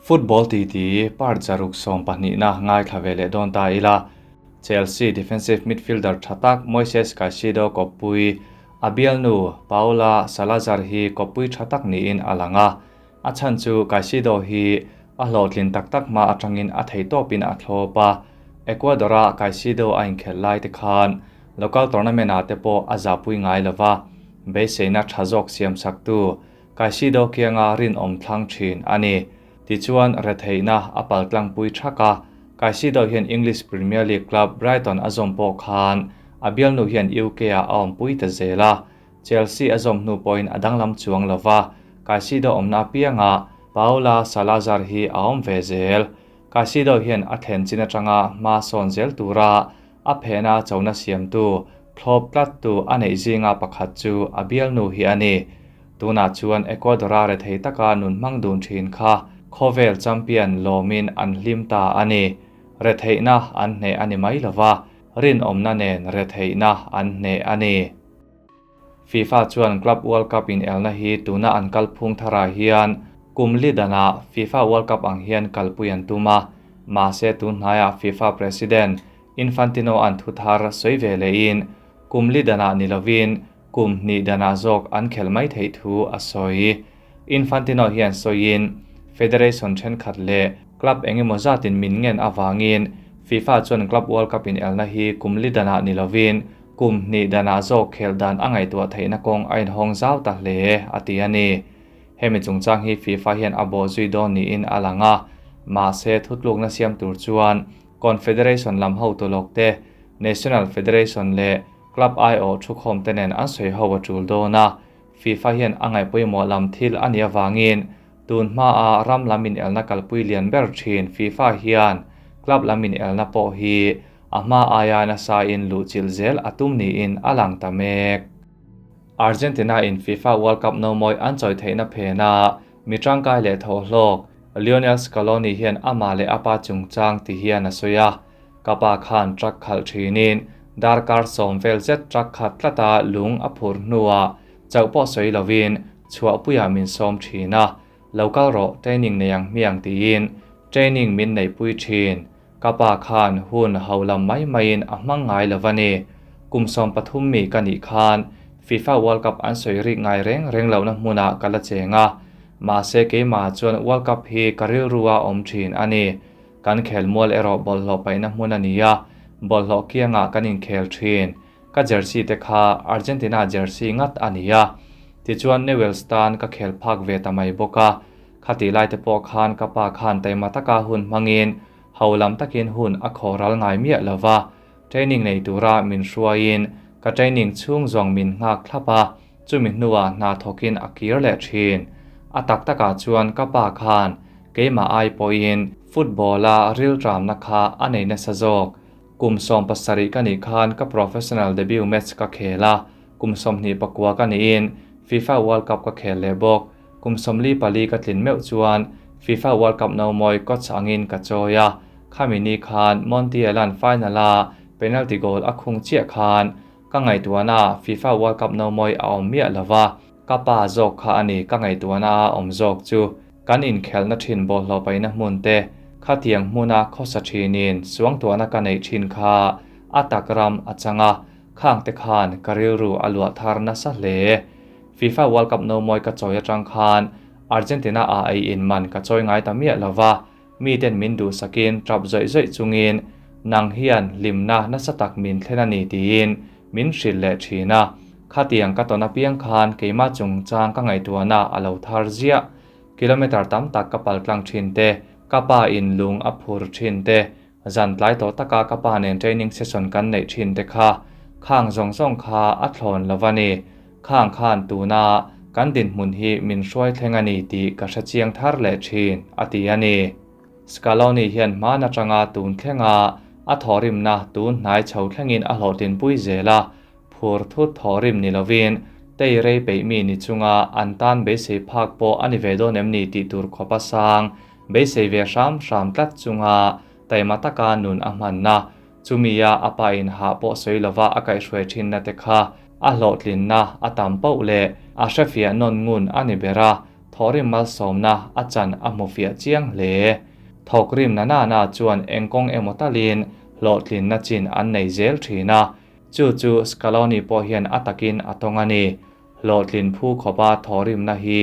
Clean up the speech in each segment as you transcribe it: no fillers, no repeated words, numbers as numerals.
Football titi part 112na ngaithla ve leh dawn ta ila. Chelsea defensive midfielder tha tak Moises Caicedo kawppui a bialnu Paula Salazar hi kawppui tha tak niin a lang a. A chhan chu Caicedo hi a hlawhtlin tak tak hma atangin a theihtawpin a thlawp a. Ecuador-a Caicedo a inkhelh lai te khan local tournament-ah te pawh a zahpui ngai lova, beiseina tha zawk siamsaktu Caicedo kianga rinawm thlang thin a ni. Tichuan, retheihna a paltlangpui thak a, Caicedo hian English Premier League club Brighton a zawm pawh khan a bialnu hian UK-ah a awmpui ta zel a, Chelsea a zawm hnu pawhin a danglam chuang lo va, Caicedo awmna apiangah Paula Salazar hi a awm ve zel. Caicedo hian a thlen chin atanga hma sawn zel tura a phena chona siamtu, thlawp tlattu a neih zinga pakhat chu a bialnu hi a ni. Tunah chuan Ecuador-a rethei taka nun hmang dun thin kha khawvel champion lawmin an hlim ta a ni. Retheihna an hneh a ni mai lo va, rinawmna nen retheihna an hneh a ni. FIFA chuan Club World Cup inelna hi tuna an kalphung tharah hian kum li danah FIFA World Cup ang hian kalpui an tum a, mahse tun hnaiah FIFA President Infantino-a'n thu thar sawi ve lehin kum li danah ni lovin kum hnih danah zawk an khelh mai theih thu a sawi. Infantino hian sawiin Federation thenkhat leh club engemaw zatin min ngen avangin FIFA chuan Club World Cup inelna hi kum li danah ni lovin kum hnih danah zawk khelh dan a ngaihtuah theihna kawng a inhawng zau ta hle, a ti a ni. Hemi chungchang hi FIFA hian a bawhzui dawn niin a lang a, mahse thutlukna siam tur chuan Confederation lam hotu lawk te, National Federation leh Club aiawh thukhawm te nen an sawi ho a tul dawn a, FIFA hian a ngaihpawimawh lam thil a nih avangin tun hmaa ram lam inelna kalpui lian ber thin FIFA hian club lam inelna pawh hi a hma aia nasain luhchilh zel a tum niin a lang ta mek. Argentina in FIFA World Cup nomawi an chawi theihna phena mi tangkai leh thawhhlawk Lionel Scaloni hian amah leh a pa chungchang ti hian a sawi a. Ka pa khan truck khalh thinin darkar sawm vel zet truck khat tlata lung a phur hnuah chauh pawh sawi lovin chhuahpuiah min sawm thin a, lo kal rawh training nei ang hmiang tiin training min neihpui thin. Ka pa khan hun ho lam mai maiin a hmang ngai lo va ni. Kum 13 mi ka nih khan FIFA World Cup an sawi rik ngai reng reng lohna hmunah ka la cheng a, mahse keimah chuan World Cup hi ka rilru a awm thin a ni. Kan khelmual erawh bawlhhlawh paihna hmun a ni a, bawlhhlawh kiangah kan inkhel thin. Ka jersey te kha Argentina jersey ngat a ni a. Tichuan Newell's tan ka khel phak ve ta mai bawk a. Khatih lai te pawh khan ka pa khan taima taka hun hmangin ho lam takin hun a khawh ral ngai miah lo va. Training nei tura min hruaiin ka training chhung zawng min nghak thlap a, chumi hnuah hna thawkin a kir leh thin. A tak takah chuan ka pa khan keimah ai pawhin football-a rilṭamna kha a nei nasa zawk. Kum 17 ka nih khan ka professional debut match ka khel a, kum 29 ka niin FIFA World Cup ka khel leh bawk. Kum 44 ka tlin meuh chuan FIFA World Cup nomawi coach angin ka chawi a, khami ni khan Montiel-a'n final-a penalty goal a khung chiah khan ka ngaihtuahna FIFA World Cup nomawi a awm miah lo va, ka pa zawk kha a ni ka ngaihtuahna a awm zawk chu. Kan inkhelhna thin bawlhhlawh paihna hmun te, khatiang hmuna khawsa thinin suangtuahna ka neih thin kha a tak ram a chang a, khang te khan ka rilru a luah thar nasa hle. FIFA World Cup nomawi ka chawi atang khan Argentina ah ei in man ka chawi ngai ta miah lo va, miten min duhsakin tap zawih zawih chungin nang hian hlimna nasa tak min thlen a ni tiin min hrilh leh thin a. Khatiang ka tawn apiang khan keimah chungchang ka ngaihtuahna a lo thar ziah. Kilometer tam tak ka pal tlang thin te, ka pa in lung a phur thin te, zan tlai tawh taka ka pa nen training session kan neih thin te kha khang zawng zawng kha a thlawn lo va ni. Khang khan tuna kan dinhmun hi min hruai thleng a ni tih ka hre chiang thar leh thin, a ti a ni. Scaloni hian hman atanga tun thlenga a thawhrimna tun hnai chho thlengin a hlawhtlinpui zel a, phur thut thawhrim ni lovin tei rei peih mi ni chunga an tan beisei phak pawh a ni ve dawn em ni tih tur khawp a sang beisei ve hram hram tlat chunga taima taka nun a hmanna chumia a pa in hah pawh sawi lova a kaihhruai thinna te kha a hlawhtlinna a tam poh leh a hrefiah nawn ngun a ni ber a. thawhrim malsawmna a chan a hmu fiah chiang hle. Thawkrim na na na chuan eng kawng emaw talin hlawhtlinna chin an nei zel thin a, chu chu Scaloni pawh hian a takin a tawng a ni. Hlawhtlin phu khawpa thawhrimna hi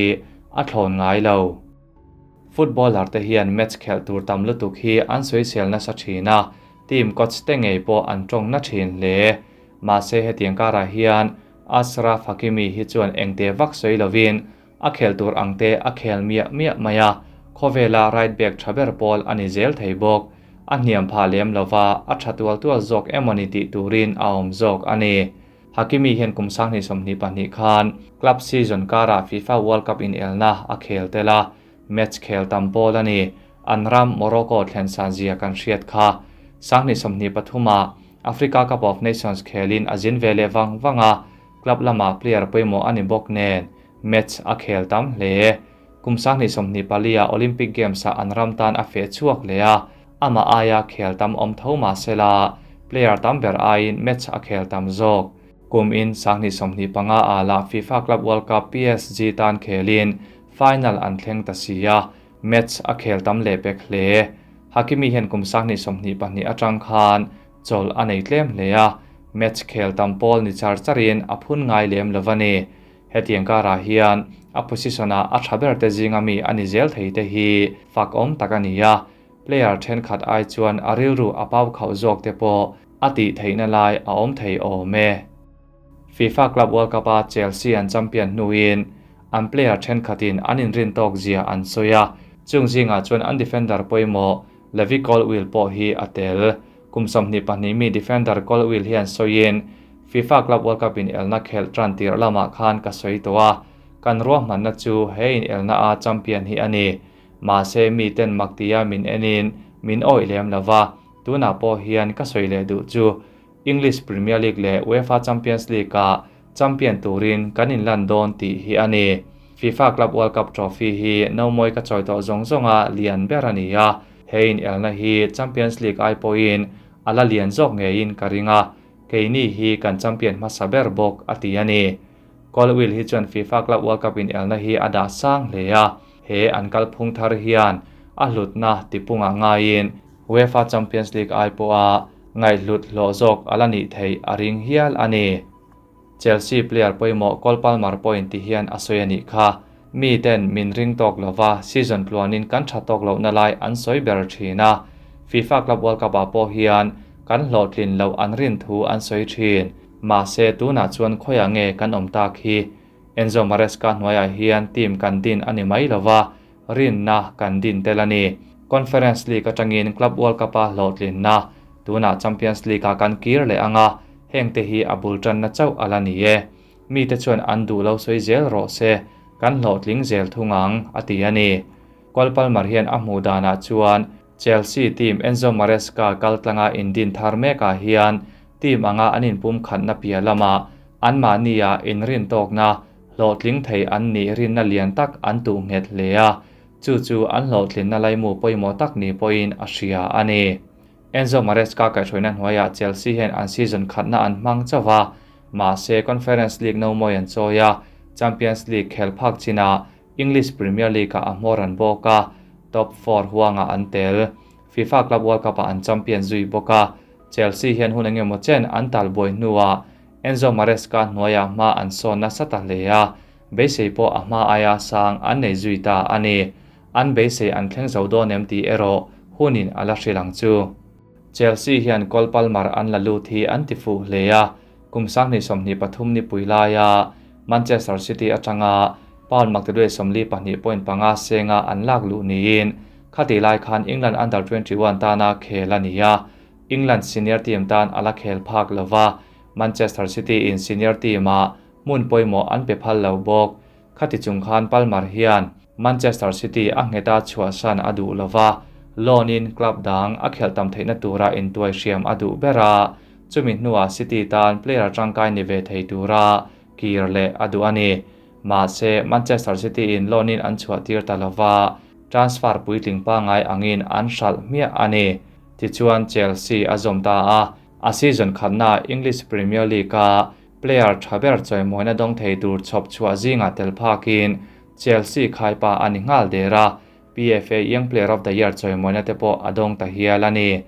a thlawn ngai lo. Footballer te hian match khelh tur tam lutuk hi an sawisel nasa thin a, team coach te ngei pawh an tawng na thin hle. Mahse hetiang karah hian Achraf Hakimi hi chuan engte vak sawi lovin a khel tur ang te a khel miah miah mai a, khawvela right back tha ber pawl a ni zel thei bawk. A hniam phah lem lova, a tha tual tual zawk emawni tih turin a awm zawk a ni. Hakimi hian kum 2022 khan club season karah FIFA World Cup inelna a khel tel a, match khel tam pawl a ni. An ram Morocco thlen san zia kan hriat kha. 2023-ah Africa Cup of Nations khelin a zin ve leh vang vang a, club lamah player pawimawh a ni bawk nen match a khel tam hle. Kum 2024-ah Olympic Games-ah an ram tan a feh chhuak leh a, amah aia khel tam awm tho mahsela player tam ber aiin match a khel tam zawk. Kum in 2025-ah lah FIFA Club World Cup PSG tan khelin final an thleng ta si a, match a khel tam leh pek hle. Hakimi hian kum 2022 atang khan chawl a nei tlem hle a, match khel tam pawl ni char charin a phun ngai lem lovani. Hetiang karah hian a position-ah a tha ber te zinga mi a ni zel thei te hi fak awm tak a ni a, player thenkhat ai chuan a rilru a pau khauh zawk te pawh a tih theihna lai a awm thei awm e. FIFA Club World Cup-a Chelsea an champion hnuin an player thenkhatin an inrin tawk zia an sawi a, chung zingah chuan an defender pawimawh Levi Colwill pawh hi a tel. Kum 22 mi defender Colwill hian sawiin FIFA Club World Cup in elna khelh tan tir lamah khan ka sawi tawh a, kan ruahmanna chu he in elna a champion hi a ni. Mahse mi ten maktia min enin min awih lem lova, tunah pawh hian ka sawi leh duh chu English Premier League leh UEFA Champions League a champion turin kan inlan dawn tih hi a ni. FIFA Club World Cup trophy hi no mawi ka chawi tawh zawng zawnga lian ber a ni a, he in elna hi Champions League ai pawhin a la lian zawk ngeiin ka ring a, keini hi kan champion hmasa ber bawk a ti a ni. Colwill hi chuan FIFA Club World Cup in elna hi a dah sang hle a, he an kalphung thar hian a hlutna tipunga ngaiin UEFA Champions League ai pawha ngaihhlut hlawh zawk a la nih theih a ring hial a ni. Chelsea player pawimawh Cole Palmer pawhin ti hian a sawi a nih kha. Mi ten min ring tawk lova season tluanin kan tha tawk lohna lai an sawi ber thin a. FIFA Club World Cup-ah pawh hian kan hlawhtlin loh an rin thu an sawi thin. Mahse tunah chuan khawiah nge kan awm tak hi. Enzo Maresca hnuaiah hian team kan din a ni mai lova, rinna kan din tel a ni. Conference League atangin Club World Cup-a hlawhtlinna, tunah Champions League-a kan kir leh anga, heng te hi a bul tanna chauh a la ni e. Mi te chuan an duh lo sawi zel rawh se, kan hlawhtling zel thung ang, a ti a ni. Cole Palmer hian a hmuh danah chuan Chelsea team Enzo Maresca kaltlanga indin thar mekah hian team anga an inpum khatna piah lamah anmahnia inrin tawkna hlawhtling thei an nih rinna lian tak an tuh nghet hle a, chu chu an hlawhtlinna laimu pawimawh tak ni pawhin a hria a ni. Enzo Maresca kaihhruaina hnuaiah Chelsea hian an season khatna an hmang chauh a, mahse Conference League no mawi an chawi a, Champions League khel phak chinah English Premier League-ah a hmawr an bawk a, top 4 huangah an tel. FIFA Club World Cup-ah an champion zui bawk a, Chelsea hian hun engemaw chen an talbuai hnuah Enzo Maresca hnuaiah hma an sawn nasa ta hle a, beisei pawh a hma aia sang an nei zui ta a ni. An beisei an thleng zo dawn em tih erawh hunin a la hrilh ang chu. Chelsea hian Cole Palmer an la lut hi an ti fuh hle a, kum 2023 ni pui laia Manchester City atanga pound maktaduai 42.5 senga an lak luh niin khati lai khan England Under 21 tana khel a ni a, England senior team tan a la khel phak lova, Manchester City in senior team-ah hmun pawimawh an pe phal lo bawk. Khati chung khan Palmer hian Manchester City a ngheta chhuahsan a duh lova, loan-in club dang a khelh tam theihna tura intuai hriam a duh ber a, chumi hnuah City tan player tangkai ni ve thei tura kir leh a duh a ni. Mahse Manchester City in loan-in an chhuah tir ta lova, transfer puitling pangai angin an hralh hmiah a ni. Tichuan Chelsea a zawm ta a, a season khatna English Premier League-a player tha ber chawimawina dawng thei tur chhawp chhuah zinga tel phakin Chelsea khaipa a ni nghal der a, PFA Young Player of the Year chawimawina te pawh a dawng ta hial a ni.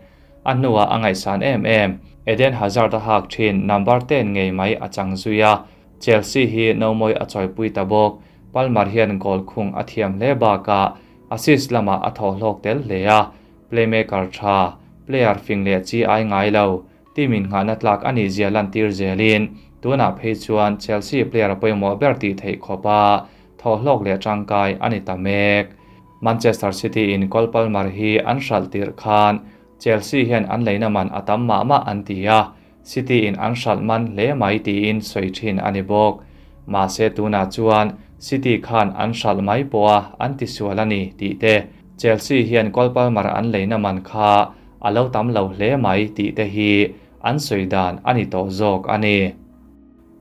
A hnuah a ngaihsan em em, Eden Hazard a hak thin number 10 ngei mai a chang zui a, Chelsea hi nomawi a chawipui ta bawk. Palmer hian goal khung a thiam hle bakah assist lamah a thawh hlawk tel hle a, playmaker tha, player fing leh chi ai ngai lo, team in nghahna tlak a nih zia lantir zelin tunah phei chuan Chelsea player pawimawh ber tih theih khawpa thawh hlawk leh tangkai a ni ta mek. Manchester City in Cole Palmer hi an hralh tirh khan Chelsea hian an leina man a tam mah mah an ti a, City in an hralh man hle mai tiin sawi thin a ni bawk. Mahse tunah chuan City khan an hralh mai pawh a an ti sual a ni tih te, Chelsea hian Cole Palmer an leina man kha a lo tam lo hle mai tih te hi an sawi dan a ni tawh zawk a ni.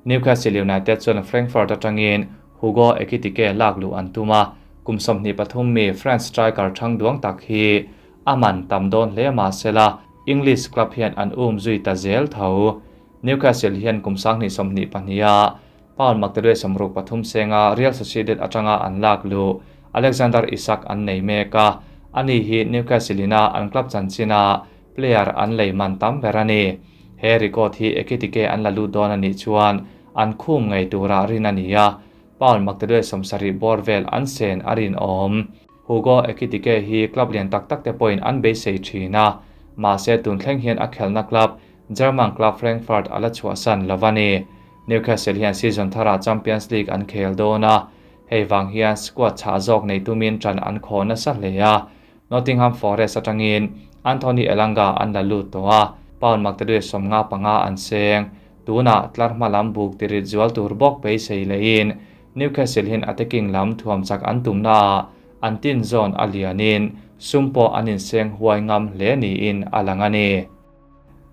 Newcastle United chuan Frankfurt atangin Hugo Ekitike lak luh an tum a, kum 23 mi French striker thang duang tak hi a man tam dawn hle mahsela English club hian an um zui ta zel tho. Newcastle hian kum 2022 a pound maktaduai 63 senga Real Sociedad atanga an lak luh Alexander Isak an nei mek a, ani hi Newcastle ina an club chanchina player an lei man tam ber a ni. He record hi Ekitike an la lut dawn ani chuan an khum ngei tura rin ani a, pound maktaduai 70 bawr vel an sen a rin awm. Hugo Ekitike hi club lian tak tak te pawhin an beisei thin a, mahse tun thleng hian a khelna club German club Frankfurt ala chhuahsan lo a ni. Newcastle hian season thara Champions League an khel dawn a, hei wang hian squad chha zawk nei tumin tran an khaw nasa hle a. Nottingham Forest atangin Anthony Elanga an la lut tawh a, pound maktaduai 55 an seng. Tunah tlar hma lam buk tirit zual tur bawk beisei lehin Newcastle hian attacking lam thuam chak an tumna an tin zawn a lianin sum pawh an inseng huai ngam hle niin a lang a ni.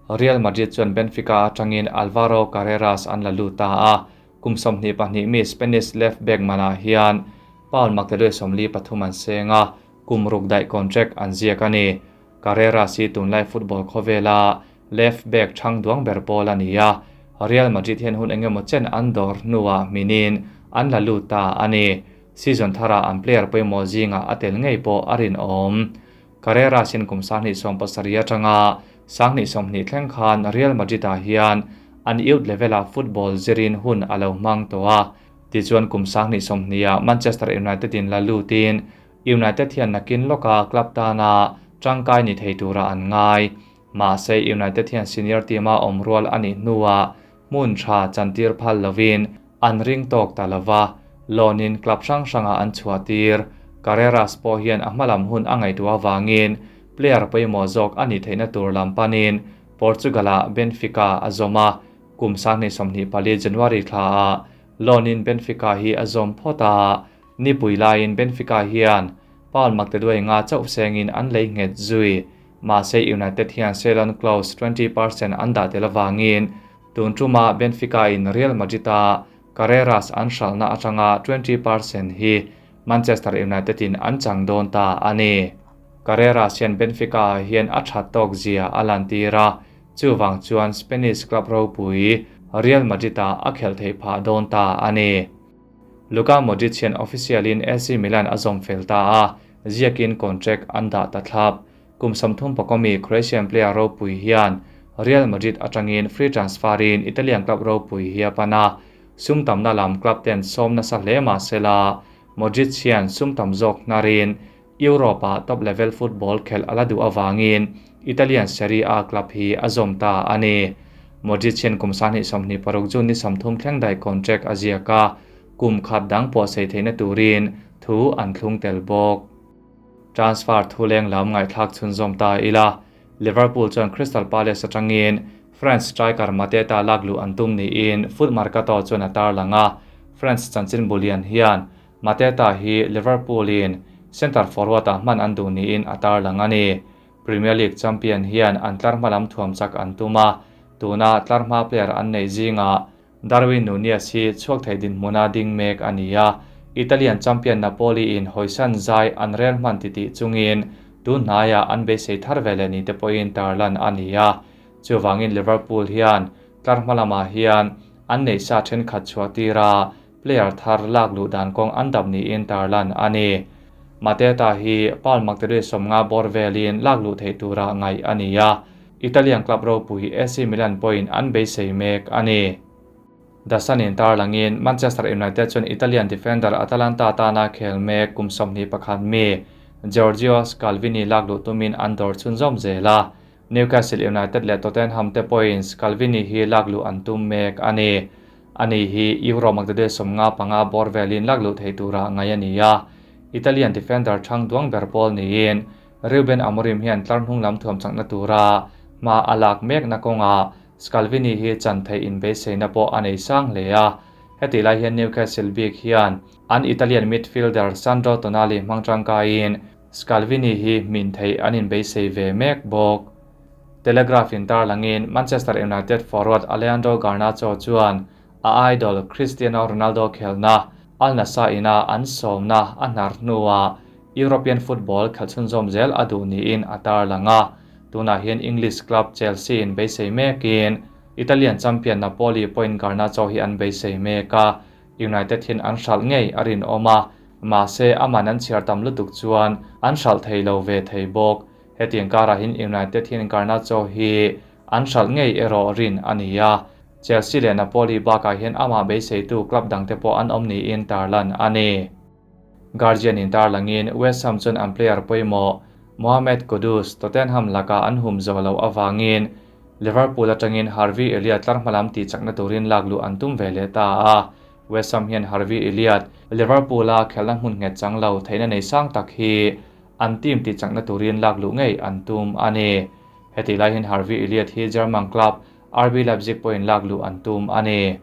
Real Madrid chuan Benfica atangin Alvaro Carreras an la lut ta a, kum 22 mi Spanish left back manah hian pound maktaduai 43 an seng a, kum ruk daih contract an ziak a ni. Carreras hi tunlai football khawvela left back thang duang ber pawl a ni a, Real Madrid hian hun engemaw chen an dawr hnuah minin an la lut ta a ni. Season thara an player pawimawh zinga a tel ngei pawh a rin awm. Carreras hian kum 2017 atanga 2020 thleng khan Real Madrid ah hian an youth level a football zirin hun a lo hmang tawh a. Tichuan kum 2020 ah Manchester United in la lutin United hian nakin loka club tana tangkai ni thei tura an ngai. Mahse United hian senior team a awm rual ani hnuah hmun tha chantir phal lovin an ring tawk ta lova, loan-in club hrang hranga an chhuahtir. Carreras pawh hian a hmalam hun a ngaihtuah awangin player pawimawh zawk ani theihna tur lam panin Portugal-ah Benfica a zawm a, kum 2024 January thla a loan-in Benfica hi a zawm phawt a, nipui laiin Benfica hian pound maktaduai nga chauh sengin an lei nghet zui. Mahse United hian sell-on clause 20% an dah tel awangin tun tuma Benfica in Real Madrid a Carreras an hralhna atanga 20% hi Manchester United in an chang dawn ta a ni. Carreras hian Benfica hian a that tawk zia a lantir a, chuwang chuan Spanish club ropui Real Madrid a a khel thei phah dawn ta a ni. Luka Modric hian official in AC Milan a zawm fel ta a, ziakin contract an dah ta thlap. Kum 35 mi Croatian player ropui hian Real Madrid atangin free transfer in Italian club ropui hi a pan a, sum tamna lam club ten sawm nasa hle mahsela Modric hian sum tam zawk hnarin Europa top level football khel ala duh awangin Italian Serie A club hi a zawm ta a ni. Modric hian kum 2026 June ni 30 thleng dai contract a ziak a, kum khat dang pawh sei theihna turin thu an thlung tel bawk. Transfer thu leng lam ngaihthlak chhun zawm ta ila, Liverpool chuan Crystal Palace atangin French striker Mateta lak luh an tum niin Foot Mercato chuan a tar lang a. French chanchin bulian hian Mateta hi Liverpool in center forward a hman an duh niin a tar lang a ni. Premier League champion hian an tlar hma lam thuam chak an tum a, tuna tlar hma player an nei zinga Darwin Nunez hi chhuak thei din hmuna ding mek a ni a. Italian champion Napoli in hoisan zai an rel hman titi chungin tun hnaia an beisei thar vele ni te pawhin tarlan a ni a. Chuwangin Liverpool hian tlar hma lamah hian an nei sa then khat chhuah tira. player thar lak luh dan kawng an dap niin tarlan a ni. Mateta hi pound maktaduai 50 bawr velin lak luh theih tura ngaih a ni a, Italian club ropui AC Milan pawhin an beisei mek a ni. The Sun in tarlangin Manchester United chuan Italian defender Atalanta tana khel mek kum 21 mi Giorgio Scalvini lak luh tumin an dawr chhunzawm zel a, Newcastle United leh Tottenham te pawhin Scalvini hi lak luh an tum mek a ni. Ani hi Euro maktaduai 55 bawr velin lak luh theih tura ngaih a ni a, Italian defender thang duang ber pawl niin Ruben Amorim hian tlar hnung lam thuam chakna tura hma a lak mekna kawngah Scalvini hi chan theih inbeiseina pawh a nei sang hle a, heti lai hian Newcastle bik hian an Italian midfielder Sandro Tonali hmang tangkaiin Scalvini hi hmin theih an inbeisei ve mek bawk. Telegraph in tarlangin Manchester United forward Alejandro Garnacho chuan a idol Cristiano Ronaldo khelna Al Nassr ina an sawmna a hnar hnuah European football khelh chhunzawm zel a duh niin a tarlang a. Tunah hian English club Chelsea in beisei mekin Italian champion Napoli pawhin Garnacho hi an beisei mek a, United hian an hralh ngei a rinawm a, mahse aman an chhiar tam lutuk chuan an hralh thei lo ve thei bawk. Hetiang karah hian United hian Garnacho hi an hralh ngei erawh rin a ni a, Chelsea leh Napoli bakah hian amah beiseitu club dangte pawh an awm niin tarlan a ni. Guardian in tarlangin West Ham chuan an player pawimawh Mohamed Kudus Tottenham lakah an hum zawh loh avangin Liverpool atangin Harvey Elliott tlar hmalam tih chakna turin lak luh an tum ve leh ta a. West Ham hian Harvey Elliott, Liverpool-a khelhna hmun nghet chang lo theihna nei sang tak hi an team tih chakna turin lak luh ngei an tum a ni. Hetih lai hian Harvey Elliott hi German club RB Leipzig pawhin lak luh an tum a ni.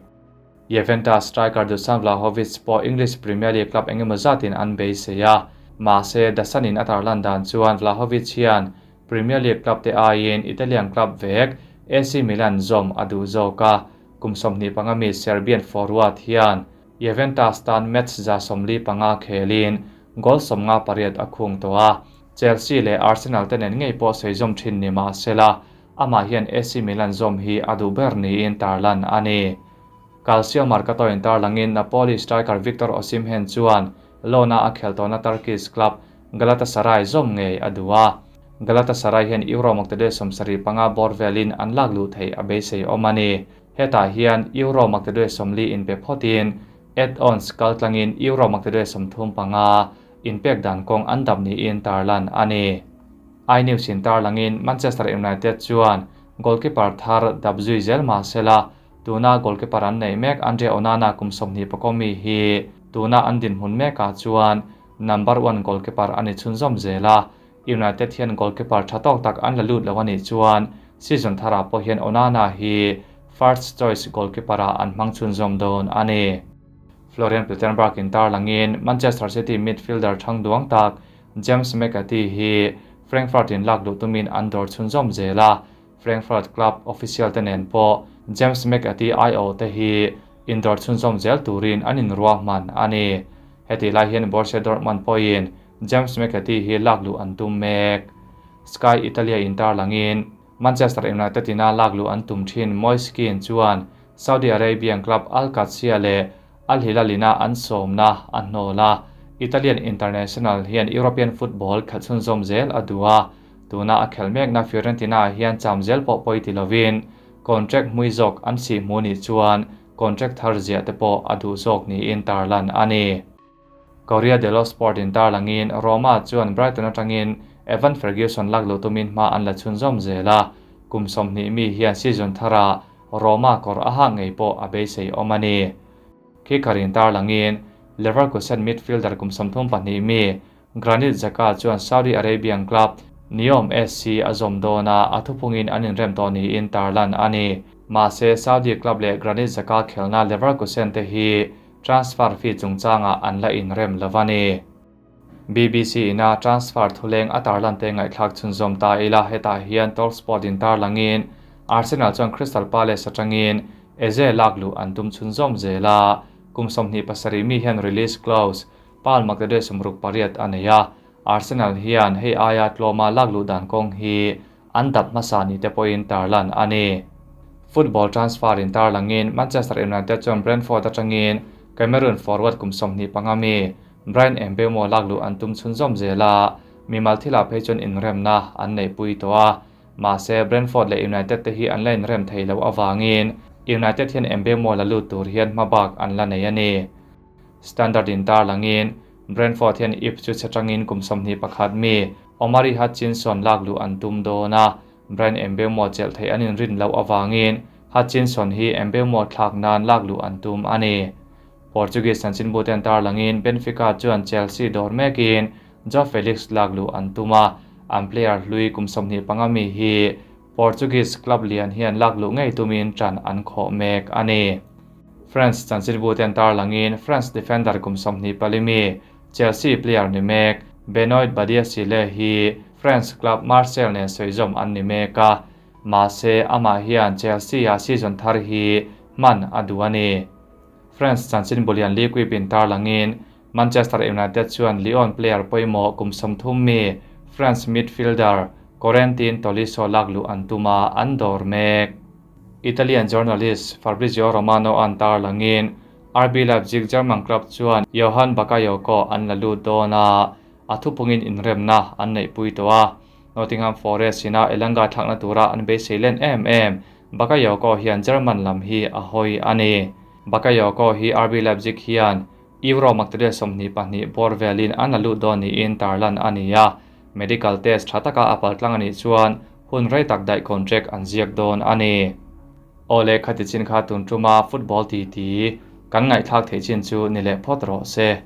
Juventus striker Dusan Vlahovic pawh English Premier League club engemaw zatin an beisei a, mahse The Sun in a tarlan dan chuan Vlahovic hian Premier League club te aiin Italian club vek AC Milan zawm a duh zawk a, kum 25 mi Serbian forward hian Juventus tan match 145 khelin goal 58 a khung tawh a, Chelsea leh Arsenal te nen ngei pawh sawi zawm thin ni mahsela amah hian AC Milan zawm hi a duh ber niin tarlan a ni. Calcio Mercato in tarlangin Napoli striker Victor Osimhen chuan loan-a a khel tawhna Turkish club Galatasaray zawm ngei a duh a. Galatasaray hian Euro maktaduai 75 bawr velin an lak luh theih a beisei awm a ni. Hetah hian Euro maktaduai 40 inpe phawtin add-ons kaltlangin Euro maktaduai 35 inpek dan kawng an dap niin tarlan a ni. iNews in tarlangin Manchester United chuan goalkeeper thar dap zui zel mahsela tuna goalkeeper an nei mek Andre Onana kum 21 mi hi tuna an dinhmun mekah chuan number 1 goalkeeper ani chhunzawm zel a. United hian goalkeeper tha tawk tak an la lut lo ani chuan season thara pawh hian Onana hi first choice goalkeeper a an hmang chhunzawm dawn a ni. Florian Plettenberg in tarlangin Manchester City midfielder thang duang tak James McAtee hi Frankfurt in lak luh tumin an dawr chhunzawm zel a. Frankfurt club official te nen pawh James McAtee IO te hi indawr chhunzawm zel turin an inruah hman a ni. Heti lai hian Borussia Dortmund pawhin James McAtee hi lak luh an tum mek. Sky Italia in tarlangin Manchester United ina lak luh an tum thin Moise Kean chuan Saudi Arabian club Al Qadsiah leh Al Hilal ina an sawmna a hnawl a. Italian international hian European football khelh chhunzawm zel a duh a. Tuna a khel mekna Fiorentina hian cham zel pawh pawi ti lovin contract hmui zawk an si hmu ni chuan contract thar ziah te pawh a duh zawk niin tarlan a ni. Corriere dello Sport in tarlangin Roma chuan Brighton atangin Evan Ferguson lak luh tumin hma an la chhunzawm zel a. Kum 20 mi hian season thara Roma kawr a ha ngei pawh a beisei awm a ni. Kicker in tarlangin Leverkusen midfielder kum 32 mi Granit Xhaka chuan Saudi Arabian club Neom SC a zawm dawn a, a thupungin an inrem tawh niin tarlan a ni. Mahse Saudi club leh Granit Xhaka khelna Leverkusen te hi transfer fee chungchangah an la inrem lo a ni. BBC ina transfer thuleng a tarlan te ngaihthlak chhunzawm ta ila hetah hian Talksport in tarlangin Arsenal chuan Crystal Palace atangin Eze lak luh an tum chhunzawm zel a. Kum 27 mi hian release clause pal maktaduai 68 a nei a. Arsenal hian hei aia tlawma lak luh dan kawng hi an dap hmasa ni te pawhin tarlan a ni. Football transfer in tarlangin Manchester United chuan Brentford atangin Cameroon forward kum 25 mi Bryan Mbeumo lakluh an tum chhunzawm zel a, mimal thilah phei chuan inremna an neihpui tawh a. Mahse, Brentford leh United te hi an la inrem thei loh avangin United hian Mbeumo la lut tur hian hmabak an la nei a ni. Standard in tarlangin Brentford hian ip chu che tangin kum 21 mi Omari Hutchinson lakluh an tum dawn a, Bryan Mbeumo chelh theih an inrin loh avangin Hutchinson hi Mbeumo thlak nan lakluh an tum a ni. Portuguese chanchinbu ten tarlangin Benfica chuan Chelsea dawr mekin Joao Felix lakluh an tum a, an player hlui kum 25 mi hi Portuguese club lian hian lakluh ngei tumin tan an khawh mek a ni. France chanchinbu ten tarlangin France defender kum 24 mi Chelsea player ni mek Benoit Badiashile hi France club Marseille nen sawiizawm an ni mek a, mahse amah hian Chelsea a season thar hi man a duh a ni. France chanchinbu lian L'Equipe in tarlangin Manchester United chuan Lyon player pawimawh kum 30 mi France midfielder Corentin Tolisso lakluh an tuma an dawr mek. Italian journalist Fabrizio Romano an tarlangin RB Leipzig German club chuan Johan Bakayoko an la lut dawn a, a thupungin inremna an neihpui tawh a. Nottingham Forest ina Elanga thlakna tura an beisei len em em Bakayoko hian German lam hi a hawi a ni. Bakayoko hi RB Leipzig hian Euro maktaria 22 bawr velin an la lut dawn niin tarlan a ni a. Medical test tha taka a paltlang ani chuan hun rei tak daih contract an ziak dawn a ni. Awle khati chin kha tun tuma football ti ti kan ngaihthlak thei chin chu ni leh phawt rawh se.